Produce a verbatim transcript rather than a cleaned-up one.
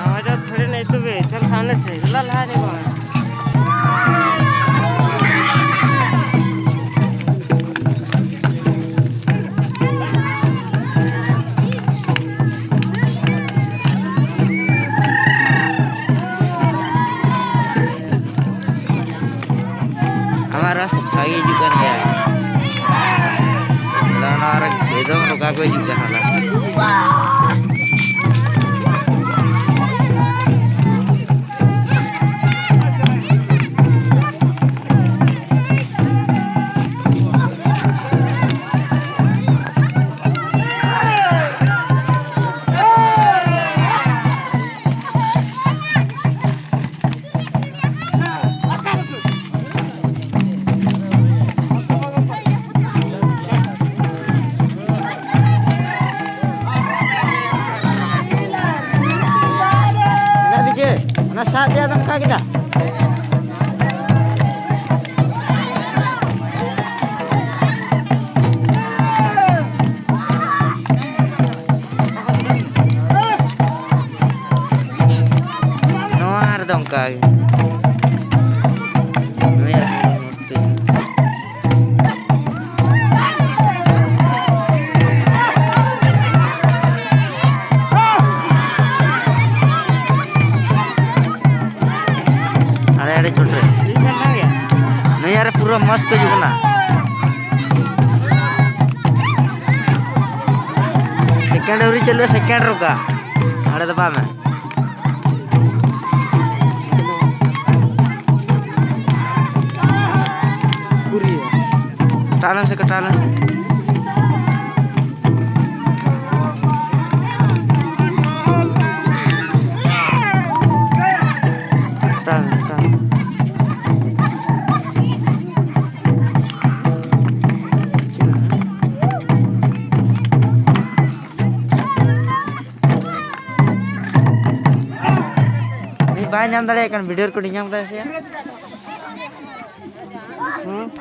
आवाज थोड़ी नहीं तो बे, चल सामने से, ला ला रे बाबा। ᱟᱢᱟᱜ ᱨᱟᱥ ᱵᱷᱟᱜᱮ ᱦᱤᱡᱩᱜ ᱠᱟᱱ ᱜᱮᱭᱟ᱾ ᱟᱫᱚ ᱱᱚᱣᱟ ᱨᱮ ᱮᱠᱫᱚᱢ ᱨᱚᱠᱟ ᱠᱚ ᱦᱤᱡᱩᱜ ᱠᱟᱱᱟ ᱦᱚᱞᱟ᱾ ᱚᱱᱟ ᱥᱟᱵ ᱫᱮᱭᱟ ᱫᱚ ᱚᱱᱠᱟ ᱠᱮᱫᱟ᱾ ᱱᱚᱣᱟ ᱨᱮᱫᱚ ᱚᱱᱠᱟ ᱜᱮ᱾ ᱱᱩᱭᱟᱜ ᱢᱚᱥᱛᱤ᱾ ᱟᱲᱮ ᱟᱲᱮ ᱪᱚᱴ ᱨᱮ᱾ ᱱᱩᱭᱟᱜ ᱨᱮ ᱯᱩᱨᱟᱹ ᱢᱚᱥᱛ ᱦᱤᱡᱩᱜ ᱠᱟᱱᱟ᱾ ᱥᱮᱠᱮᱱᱰ ᱟᱹᱣᱨᱤ ᱪᱟᱹᱞᱩᱜᱼᱟ, ᱥᱮᱠᱮᱱᱰ ᱨᱚᱠᱟ᱾ ᱟᱲᱮ ᱫᱚ ᱵᱟᱝ ᱢᱮ᱾ ᱠᱟᱴᱟᱣ ᱞᱮᱢ ᱥᱮ, ᱠᱟᱴᱟᱣ ᱞᱮᱢ᱾ ᱠᱟᱴᱟᱣ ᱢᱮ, ᱠᱟᱴᱟᱣ ᱢᱮ᱾ ᱵᱟᱭ ᱧᱟᱢ ᱫᱟᱲᱮᱭᱟᱜ ᱠᱟᱱ, video record ᱧᱟᱢ ᱠᱟᱫᱟᱭ ᱥᱮ? ᱦᱩᱸ?